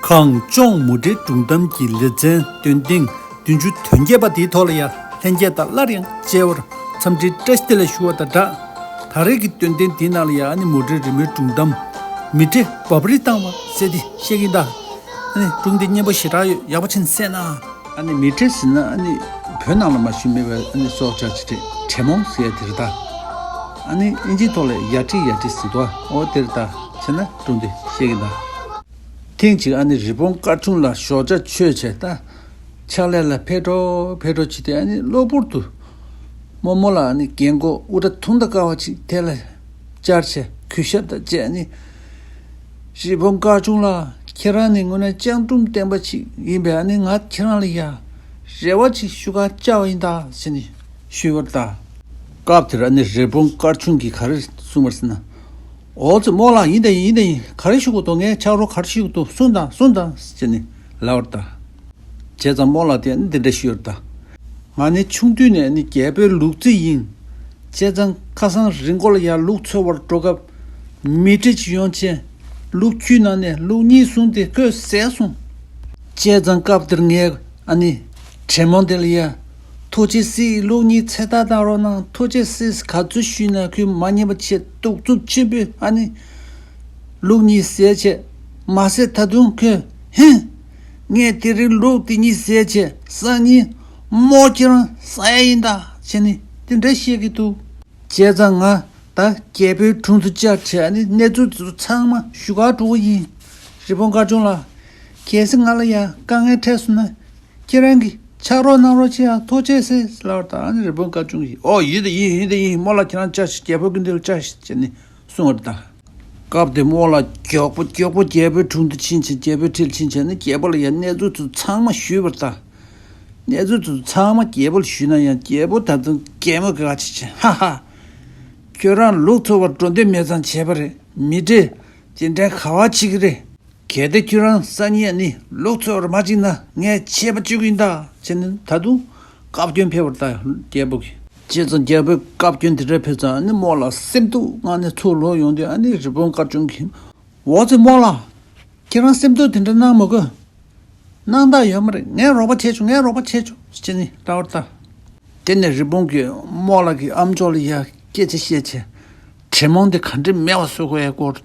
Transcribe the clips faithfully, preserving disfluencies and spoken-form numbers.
གངས་ལྗོངས་མུ་འབྲེལ་སྒྲུང་གཏམ་གྱི་ལེ་ཚན་འདོན་ཐེངས་བདུན་ཅུ་དོན་བརྒྱད་པ་དེའི་ཐོག་ལ་ཡང་ལྷན་རྒྱས་དང་སླར་ཡང་མཇལ་བར་འཚམས་འདྲིའི་བཀྲ་ཤིས་བདེ་ལེགས་ཞུ་བ་དང་སྦྲགས། ད་རེས་ཀྱི་འདོན་ཐེངས་འདིའི་ནང་ལ་ཡང་ཨ་ནི་མུ་འབྲེལ་རི་མོའི་སྒྲུང་གཏམ། མི་འདྲེ་འབབ་རི་བཏང་བ་ཟེར་དེ་བཤད་ཀྱིན་གདའ། ཨ་ནི་སྒྲུང་འདི་སྙན་པོ་ཞེ་དྲག་ཡོད། ཡག་པོ་བྱས་ནས་གསན་ན། ཨ་ནི་མི་འདྲེ་ཟེར་ན་ཨ་ནི་བོད་ནང་ལ་མ་ཞུ་མེད་པའི་ཨ་ནི་སྲོག་ཆགས་ཅིག་རེད། དྲེད་མོང་ཟེར་ཡ་དེ་རེད་ད། ཨ་ནི་ཨིན་ཇིའི་ཐོག་ལ་ཡ་ཊི་ཡ་ཊི་ཟེར་དོ། འོ་དེ་རེད་ད། བྱས་ན་སྒྲུང་འདི་བཤད་ཀྱིན་གདའ། ཐེངས་གཅིག་ཨ་ནི་རི་བོང་དཀར་ཆུང་ལགས་ཞོགས་ཇ་མཆོད་བྱས་ད། ཕྱག་ལས་ལ་ཕེབས་འགྲོ་ཕེབས་འགྲོ་བྱས་ཏེ་ཨ་ནི་གློ་བུར་དུ། རྨོ་མོ་ལགས་ཨ་ནི་རྒན་གོག་དབུ་སྐྲ་དུང་དང་དཀར་བ་ཅིག་དེ་ལ་བཅར་བྱས་གུས་ཞབས་དང་བཅས་ཨ་ནི། རི་བོང་དཀར་ཆུང་ལགས། ཁྱེད་རང་ནི་དངོས་གནས་སྤྱང་གྲུང་ལྡན་པ་ཅིག་ཡིན་པས་ཨ་ནི་ང་ཁྱེད་རང་ལ་ཡ་རེ་བ་ཅིག་ཞུ་ག་བཅར་བ་ཡིན་ད་ཟེར་ནས་ཞུས་པར་ད། སྐབས་དེར་ཨ་ནི་རི་བོང་དཀར་ཆུང་གིས་ག་རེ་གསུངས་པར་ཟེར་ན། འོ་ཙི་རྨོ་ལགས། ཡིན་ད་ཡིན། ཡིན་ད་ཡིན། ག་རེ་ཞུ་དགོས་འདུག་ངས་ཆ་རོགས་ག་རེ་ཞུ་དགོས་འདུག་གསུངས་དང་གསུངས་དང་ཟེར་ནས་ལབ་པར་ད། བྱས་ཙང་རྨོ་ལགས་དེ་ནི་འདི་འདྲ་ཞུས་པར་ད། ང་ནི་ཆུང་དུས་ནས་ནི་རྒྱལ་པོའི་ལུག་རྫི་ཡིན། བྱས་ཙང་ཁ་སང་རི་མགོ་ལ་ཡར་ལུག་འཚོལ་བར་འགྲོ་སྐབས། མི་འདྲེ་ཅིག་ཡོང་བྱས། ལུག་ཁྱུའི་ནང་ནས་ལུག་གཉིས་བཟུང་སྟེ་ཁོས་བཟས་སོང་། བྱས་ཙང་སྐབས་དེར་ངས་ཨ་ནི། དྲེད་མོང་དེ་ལ་ཡ། ཐུགས་རྗེ་གཟིགས། ལུག་གཉིས་འཚོལ་ཐབས་གནང་རོགས་གནང་། ཐུགས་རྗེ་གཟིགས། ག་ཚོད་ཞུས་ན་ཁོས་མ་ཉན་པ་བྱས། གདུག་རྩུབ་ཆེན་པོས་ཨ་ནི། ལུག་གཉིས་བཟས་བྱས། མ་ཟད་ད་དུང་ཁོས། ཧིན། ངས་དེ་རིང་ལུག་དེ་གཉིས་བཟས་བྱས། སང་ཉིན་རྨོ་ཁྱེད་རང་ཟ་ཡ་ཡིན་ད་བྱས་ནས་དེ་འདྲ་བཤད་ཀྱི་འདུག་བྱས་ཙང་ང་ད་རྒྱལ་པོའི་དྲུང་དུ་བཅར་བྱས་ཨ་ནི་གནས་ཚུལ་དེ་ཚོ་ཚང་མ་ཞུ་གར་འགྲོ་གི་ཡིན། རི་བོང་དཀར་ཆུང་ལགས། གལ་སྲིད་ང་ལ་ཡང་དཀའ་ངལ་འཕྲད་སོང་ན། ཁྱེད་རང་གིས་ཕྱག་རོགས་གནང་རོགས་བྱེད་ཨ། ཐུགས་རྗེ་ཆེ་ཟེར་ལབ་པར་ད། ཨ་ནི་རི་བོང་དཀར་ཆུང་གིས། ཨོ་ཡིན་ད་ཡིན། ཡིན་ད་ཡིན། རྨོ་ལགས་ཁྱེད་རང་བཅར་ཤིག་རྒྱལ་པོའི་སྐུ་མདུན་ལ་བཅར་ཤིག་བྱས་ནས་གསུངས་པར་ད། སྐབས་དེར་རྨོ་ལགས་མགྱོགས་པོ་མགྱོགས་པོ་རྒྱལ་པོའི་དྲུང་དུ་ཕྱིན་བྱས། རྒྱལ་པོའི་ཁྲིར་ཕྱིན་བྱས་ནས་རྒྱལ་པོ་ལ་ཡང་གནས་ཚུལ་དེ་ཚོ་ཚང་མ་ཞུས་པར་ད། གནས་ཚུལ་དེ་ཚོ་ཚང་མ་རྒྱལ་པོ་ལ་ཞུས་ན་ཡང་རྒྱལ་པོ་ད་དུང་གད་མོ་ག་ཅིག་བྱས། ཧ་ཧ། ཁྱོད་རང་ལུག་འཚོལ་བར་འགྲོ་འདོད་མེད་ཙང་བྱས་པ་རེད། མི་འདྲེ་དེ་འདྲའི་ག་བ་བྱེད་ཀྱི་རེད། གལ་ཏེ་ཁྱོད་རང་སང་ཉིན་ནི་ལུག་འཚོལ་བར་མ་ཕྱིན་ན་ངས་ཆད་པ་གཅོད་ཀྱི་ཡིན་ད་བྱས་ནས་ད་དུང་བཀའ་བཀྱོན་ཕེབས་པར་ད་རྒྱལ་པོ་གིས། བྱས་ཙང་རྒྱལ་པོས་བཀའ་བཀྱོན་དེ་འདྲ་ཕེབས་ཙང་ཨ་ནི་རྨོ་ལགས་སེམས་སྡུག་ངང་ནས་ཚུར་ལོག་ཡོང་དུས་ཨ་ནི་རི་བོང་དཀར་ཆུང་གིས། འོ་ཙི་རྨོ་ལགས། ཁྱེད་རང་སེམས་སྡུག་དེ་འདྲ་གནང་མི་དགོས། གནང་སྟངས་ཡོད་མ་རེད། ངས་རོགས་པ་བྱས་ཆོག་ངས་རོགས་པ་བྱས་ཆོག་ཅེས་ནི་ལབ་པར་ལྟ། དེ་ནས་རི་བོང་གིས་རྨོ་ལགས་ཀྱི་ཨམ་ཅོག་ལ་ཡ་སྐད་ཆ་བཤད་བྱས། དྲེད་མོང་དེ་ག་འདྲས་མེད་པ་བཟོ་དགོས་ཡ་སྐོར་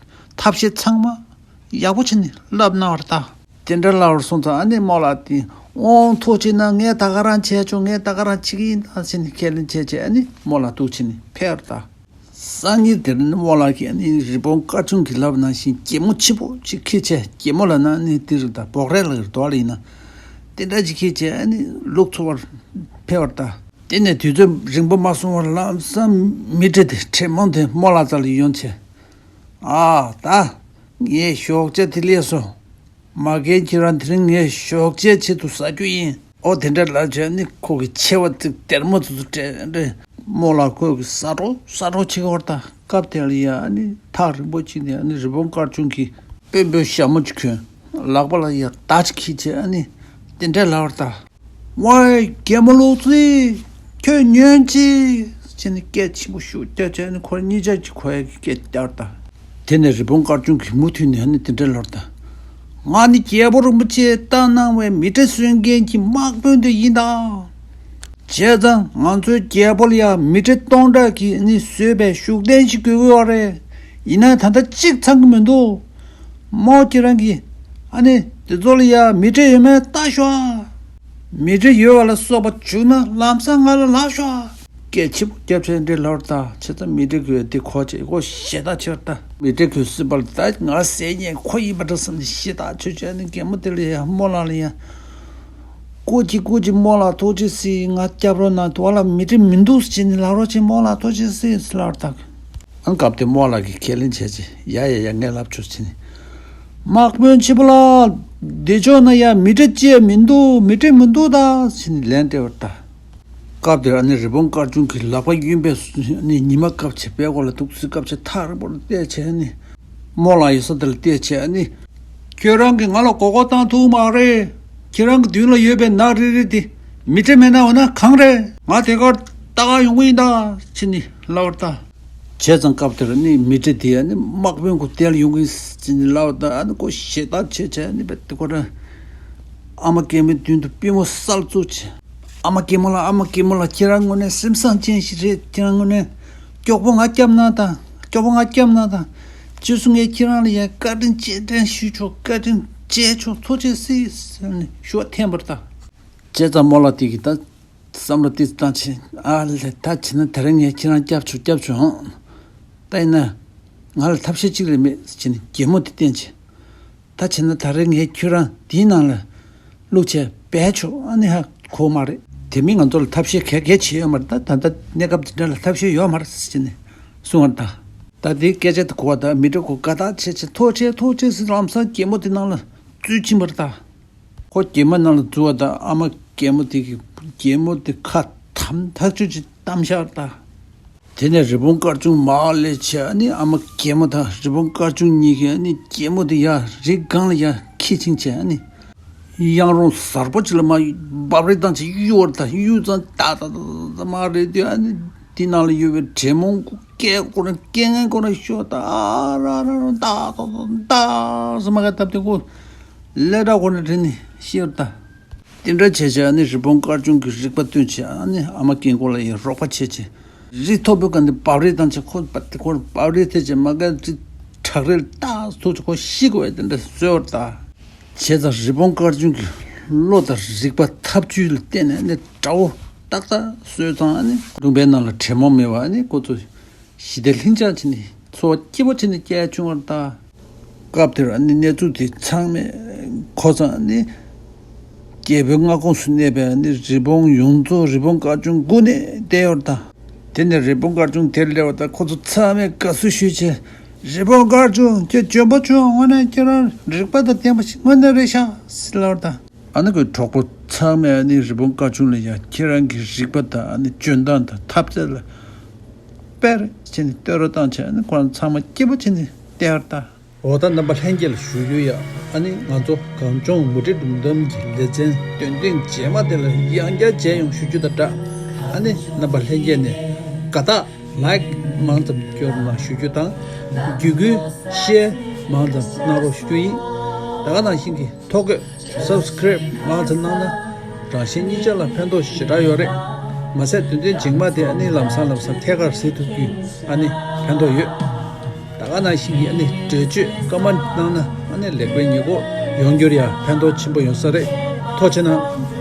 ཐབས་ཤེས་ཚང་མ་ཡག་པོ་བྱས་ནས་ལབ་གནང་བར་ལྟ། དེ་འདྲ་ལབ་པར་སོང་ཙང་ཨ་ནི་རྨོ་ལགས་དེས་ཨོང་ཐུགས་རྗེ་གནང་། ངས་ད་ག་རང་བྱས་ཆོག་ངས་ད་ག་རང་བྱེད་ཀྱི་ཡིན་ད་ཟེར་ནས་ཁས་ལེན་བྱས་བྱས་ཨ་ནི་རྨོ་ལགས་འདུག་བྱས་ནས་ཕེབས་པར་ལྟ། སང་ཉིན་དེར་ནི་རྨོ་ལགས་ཀྱིས་ནི་རི་བོང་དཀར་ཆུང་གིས་ལབ་ནང་བཞིན་གད་མོ་ཆེ་པོ་ཅིག་ཁྱེར་བྱས། གད་མོ་ལབ་ན་ནི་དེ་རེད་ད། སྦོག་རས་ལ་རྡོ་ལ་ཡིན་ན། དེ་འདྲ་ཅིག་ཁྱེར་བྱས་ནི་ལུག་འཚོལ་བར་ཕེབས་པར་ལྟ། དེ་ནས་དུས་ཚོད་རིང་པོ་མ་སོང་བར་ལམ་སང་མི་འདྲེ་དེ་དྲེད་མོང་དེ་རྨོ་ལགས་རྩ་ལ་ཡོང་བྱས། ཨ་ད། ངས་ཞོགས་ཇ་དེ་ལས་སོ། མ་རྒན་ཁྱེད་རང་དེ་རིང་ངས་ཞོགས་ཇའི་ཆེད་དུ་ཟ་རྒྱུ་ཡིན། ཨོ་དེ་འདྲ་ལབ་བྱས་ནི་ཁོ་གི་མཆེ་བ་ཙིག་སྡེར་མོ་ཙིག་ཙིག་སྤྲད་རེ། རྨོ་ལགས་ཁོ་གི་ཟ་འགྲོ་ཟ་འགྲོ་བྱེད་ཀྱི་བར་ད་སྐབས་དེ་ལ་ཡ་ནི་ཐག་རིང་པོ་ཅིག་ནས་ནི་རི་བོང་དཀར་ཆུང་གིས་དཔོན་པོའི་ཞྭ་མོ་ཅིག་གྱོན། ལག་པ་ལ་ཡ་མདའ་ཅིག་འཁྱེར་བྱས་ནི་དེ་འདྲ་ལབ་བར་ད། ཝའི་རྒན་མོ་ལུག་རྫི། ཁྱོད་ཉོན་ཅིག་ཅེས་ནི་སྐད་ཆེན་པོ་ཞིག་བརྒྱབ་བྱས་ནི་ཁོ་གཉིས་ཆ་གཅིག་གོ་ཡ་གི་སྐད་བརྒྱབ་ད། དེ་ནས་རི་བོང་དཀར་ཆུང་གིས་མུ་མཐུད་ནས་ནི་དེ་འདྲ་ལབ་ད། ང་ནི་རྒྱལ་པོ་རིན་པོ་ཆེས་བཏང་གནང་བའི་མི་འདྲེ་གསོད་མཁན་གྱི་དམག་དཔོན་དེ་ཡིན་ད། བྱས་ཙང་ང་ཚོའི་རྒྱལ་པོ་ལ་ཡང་མི་འདྲེ་སྟོང་ཕྲག་གིས་ནི་བཟོས་པའི་བཞུགས་གདན་ཞིག་དགོས་ཀྱི་ཡོད་རེད། ཡིན་ན་ད་ལྟ་གཅིག་ཚང་གི་མི་འདུག་མོ་ཁྱེད་རང་གིས་ཨ་ནི་དེ་ཚོ་ལ་ཡ་མི་འདྲེ་ཡོད་མེད་ལྟ་ཤོག་མི་འདྲེ་ཡོད་པ་ལ་སོགས་པ་བྱུང་ན་ལམ་སང་ང་ལ་ལབ་ཤོག་སྐད་ཆེ་པོ་བརྒྱབ་བྱས་འདྲེ་ལོར་ད་བྱས་ཙང་མི་འདྲེ་གིས་དེ་གོ་བྱས་ཁོ་ཞེ་ཐག་ཆོད་ད། མི་འདྲེ་གིས་སྲིད་པ་ལ་ད་ང་ཟས་ཉེན་ཁོ་ཡིན་པ་འདྲ་བསམ་ནས་ཞེ་ཐག་ཆོད་བྱས་ནས་རྒན་མོ་དེ་ལ་ཡ་རྨོ་ལགས་ལ་ཡ། སྐུ་མཁྱེན་སྐུ་མཁྱེན་རྨོ་ལགས་ཐུགས་རྗེ་གཟིགས། ང་སྐྱབས་རོགས་གནང་། དེ་བ་ལ་མི་འདྲེ་མི་འདུག་ཟེར་ནས་ལབ་རོགས་བྱེད། རྨོ་ལགས་ཐུགས་རྗེ་གཟིགས་ལབ་ད། ཨང་སྐབས་དེ་རྨོ་ལགས་ཀྱིས་ཁས་ལེན་བྱས་རྗེས་ཡ་ཡ་ཡ་ངས་ལབ་ཆོག་ཟེར་ནས། དམག་དཔོན་ཆེན་པོ་ལགས། འདི་ཕྱོགས་ན་ཡ་མི་འདྲེ་ཅིག་མི་འདུག་མི་འདྲེ་མི་འདུག་ད་ཟེར་ནས་ལན་སྤྲད་པར་ད། སྐབས་དེར་ཨ་ནི་རི་བོང་དཀར་ཆུང་གི་ལག་པ་གཡོན་པས་ནི་ཉི་མ་བཀབ་བྱས་པད་ཀོ་ལ་འདུག་སེ་བཀབ་བྱས་ཐག་རིང་པོར་བལྟས་བྱས་ནི། རྨོ་ལགས་ཡོད་ས་དེ་ལ་བལྟས་བྱས་ནི། ཁྱོད་རང་གིས་ང་ལ་མགོ་སྐོར་བཏང་ཐུབ་མ་རེད། ཁྱེད་རང་གི་མདུན་ལ་ཡོད་པའི་ནག་རིལ་རིལ་དེ་མི་འདྲེ་མེད་ན་འོ་ན་གང་རེད། ང་དེ་གར་ལྟ་ག་ཡོང་གི་ཡིན་ད་ཕྱིན་ནི་ལབ་པར་ད། བྱས་ཙང་སྐབས་དེར་ནི་མི་ཁྲི་དེ་ཡ་ནི་དམག་དཔོན་གོ་དེ་ལ་ཡོང་གི་ཟེར་ནས་ལབ་ད། ཨ་ནི་ཁོ་ཞེ་ཐག་ཆད་བྱས་ནི་བེད་དེ་ཁོ་ར་ཨ་མ་རྒན་མོའི་མདུན་དུ་པུས་མོ་སལ་བཙུགས་བྱས། ཨ་མ་རྒན་མོ་ལགས། ཨ་མ་རྒན་མོ་ལགས། ཁྱེད་རང་དངོས་གནས་སེམས་བཟང་ཅན་ཞིག་རེད། ཁྱེད་རང་དངོས་གནས་མགྱོགས་པོ་ང་སྐྱབས་གནང་དང་། མགྱོགས་པོ་ང་སྐྱབས་གནང་དང་། རྗེས་སུ་ངས་ཁྱེད་རང་ལ་ཡ་བཀའ་དྲིན་རྗེས་དྲན་ཞུས་ཆོག་བཀའ་དྲིན་འཇལ་ཆོག་ཐུགས་རྗེ་གཟིགས་ཟེར་ནས་ཞུ་བ་འཐེན་པར་གདའ། བྱས་ཙང་རྨོ་ལགས་དེ་གིས་ད་བསམ་བློ་ཏོག་ཙམ་བཏང་བྱས། ཨ་ལས། ད་བྱས་ན་ད་རེས་ངས་ཁྱེད་རང་སྐྱབས་བཅུག་སྐྱབས་བཅུག་ཨང་། ད་ཡིན་ན་ང་ལ་ཐབས་ཤེས་གཅིག་ལས་མེད་ཟེར་བྱས་ནས་རྒན་མོ་དེ་བསྟན་བྱས། ད་བྱས་ན་ད་རེས་ངས་ཁྱོད་རང་དེའི་ནང་ལ་བླུགས་བྱས་སྦས་ཆོག་ཨ་ནི་ཧ་གོ་མ་རེད། དེ་མིན་ང་ཚོ་ལ་ཐབས་ཤེས་ག་གེ་བྱེད་ཡོད་མ་རེད། ད་ད་ལྟ་གནས་སྐབས་འདི་འདྲ་ལ་ཐབས་ཤེས་ཡོད་མ་རེད་ཟེར་བྱས་ནས་གསུངས་པར་གདའ། ད་དེའི་སྐད་ཆ་དེ་གོ་བ་ད་མི་དྲག་ཁོ་དགའ་ཐག་ཆད་བྱས། ཐུགས་རྗེ་ཆེ། ཐུགས་རྗེ་ཆེ་ཟེར། ལམ་སང་རྒན་མོ་དེ་ནང་ལ་འཛུལ་ཕྱིན་པར་གདའ། ཁོ་རྒན་མོ་ནང་ལ་འཛུལ་བ་དང་། ཨ་མ་རྒན་མོ་དེ་གིས་རྒན་མོ་དེ་ཁ་དམ་ཐག་ཆོད་ཅིག་བསྡམས་བཞག་ད། དེ་ནས་རི་བོང་དཀར་ཆུང་མར་སླེབས་བྱས། ཨ་ནི་ཨ་མ་རྒན་མོ་དང་རི་བོང་དཀར་ཆུང་གཉིས་ཀྱིས་ཨ་ནི་རྒན་མོ་དེ་ཡར་རི་སྒང་ལ་ཡར་འཁྱེར་ཕྱིན་བྱས། ཨ་ནི་གཡང་རོང་གཟར་པོ་ཅིག་ལ་མར་འབབ་རི་བཏང་བྱས་གཡུགས་པར་གདའ། གཡུགས་ཙང་ཏག་ཏག་ཏག་ཏག་མར་རེད་དུས། ཨ་ནི་དེ་ནང་ལ་ཡོད་པའི་དྲེད་མོང་སྐད་ཁོ་རང་སྐད་ངན་ཁོ་རང་ཤོར་ད། ཨ་ར་ར་ར་ཏག་ཏག་ཏག་ཏག་ཟེར་མ་ག་བཏབ་དུས་ཁོ་ཀླད་པ་ཁོ་རང་དྲན་ནས་ཤི་ཡོད་ད། དེ་འདྲ་བྱས་བྱས་ཨ་ནི་རི་བོང་དཀར་ཆུང་གིས་རིག་པ་བཏོན་བྱས། ཨ་ནི་ཨ་མ་རྒན་ཁོ་ལ་ཡང་རོགས་པ་བྱས་བྱས། རི་མཐོ་པོའི་སྒང་དེ་འབབ་རི་བཏང་བྱས། ཁོ་འབབ་རི་ཐེབས་བྱས་མ་ག་རི་བྲག་རིར་ཏག་ཐུག་བྱས་ཁོ་ཤི་དགོས་པའི་དེ་འདྲ་བཟོས་པར་གདའ། བྱས་ཙང་རི་བོང་དཀར་ཆུང་གི་བློ་དང་རིག་པ་ཐབས་ཇུས་ལ་བརྟེན་ནས་ཨ་ནི་དགྲ་བོ་ཏག་ཏག་བཟོས་ཙང་། ཨ་ནི་ལུང་པའི་ནང་ལ་དྲེད་མོང་མེད་པར་ཨ་ནི་ཁོ་ཚོ་ཞི་བདེ་ལྷིང་འཇགས་བྱས་ནས་འཚོ་བ་སྐྱིད་པོ་བྱས་ནས་སྐྱེལ་བྱུང་བར་གདའ། སྐབས་དེར་ཨ་ནི་གནས་ཚུལ་དེ་ཚང་མས་གོ་ཙང་། ཨ་ནི་རྒྱལ་པོའི་མངའ་ཁོངས་སུ་གནས་པའི་ཨ་ནི་རི་བོང་ཡོངས་རྫོགས་རི་བོང་དཀར་ཆུང་སྒུག་ནས་བསྡད་ཡོད་པར་གདའ། དེ་ནས་རི་བོང་དཀར་ཆུང་དེར་སླེབས་པ་དང་ཁོ་ཚོ་ཚང་མས་དགའ་བསུ་ཞུས་བྱས། རི་བོང་དཀར་ཆུང་ཁྱོད་འཇོན་པོ་བྱུང་། དངོས་གནས་ཁྱོད་རང་རིག་པ་དང་ལྡན་པ་ཞིག་དངོས་གནས་རེད་ཤག་ཟེར་ལབ་པར་གདའ། ཨ་ནི་ཁོའི་གྲོགས་པོ་ཚང་མས་ཨ་ནི་རི་བོང་དཀར་ཆུང་ལ་ཡ་ཁྱེད་རང་གི་རིག་པ་དང་ཨ་ནི་འཇོན་ཐང་དང་འཐབ་རྩལ་ལ་དཔེ་རེད་བྱས་ནས་བསྟོད་ར་བཏང་བྱས། ཨ་ནི་ཁོ་རང་ཚང་མ་སྐྱིད་པོ་བྱས་ནས་བསྡད་པར་གདའ། འོ་ད་རྣམ་པ་ལྷན་རྒྱས་ལ་ཞུ་རྒྱུ་ཡ། ཨ་ནི་ང་ཚོ་གངས་ལྗོངས་མུ་འབྲེལ་སྒྲུང་གཏམ་གྱི་ལེ་ཚན་འདོན་ཐེངས་རྗེས་མ་དེ་ལ་ཡང་བསྐྱར་མཇལ་ཡོང་ཞུ་རྒྱུ་དང་སྦྲགས། ཨ་ནི་རྣམ་པ་ལྷན་རྒྱས་ནས་དགའ་རྟགས་ལའིཀ་མང་ཙམ་སྐྱོར་གནང་ཞུ་རྒྱུ་དང་། བརྒྱུད་སྐུལ་ཤེར་མང་ཙམ་གནང་རོགས་ཞུ་རྒྱུ་ཡིན། ད་ག་ནང་བཞིན་གྱི་ཐོ་འགོད་སབ་སི་ཀེ་རེབ་མང་ཙམ་གནང་ན་རང་གཞན་གཉིས་ཆ་ལ་ཕན་ཐོགས་ཞེ་དྲག་ཡོད་རེད། མ་ཟད་འདོན་ཐེངས་རྗེས་མ་དེ་ཨ་ནི་ལམ་སང་ལམ་སང་ཐད་ཀར་གཟིགས་ཐུབ་རྒྱུའི་ཨ་ནི་ཕན་ཐོགས་ཡོད། ད་ག་ནང་བཞིན་གྱི་ཨ་ནི་འགྲེལ་བརྗོད་ཀོ་མེན་ཊི་གནང་ན་ཨ་ནི་ལེགས་སྤེལ་ཉེས་འགོག་ཡོང་རྒྱུར་ཡང་ཕན་ཐོགས་ཆེན་པོ་ཡོང་ས་རེད། ཐུགས་རྗེ་གནང་།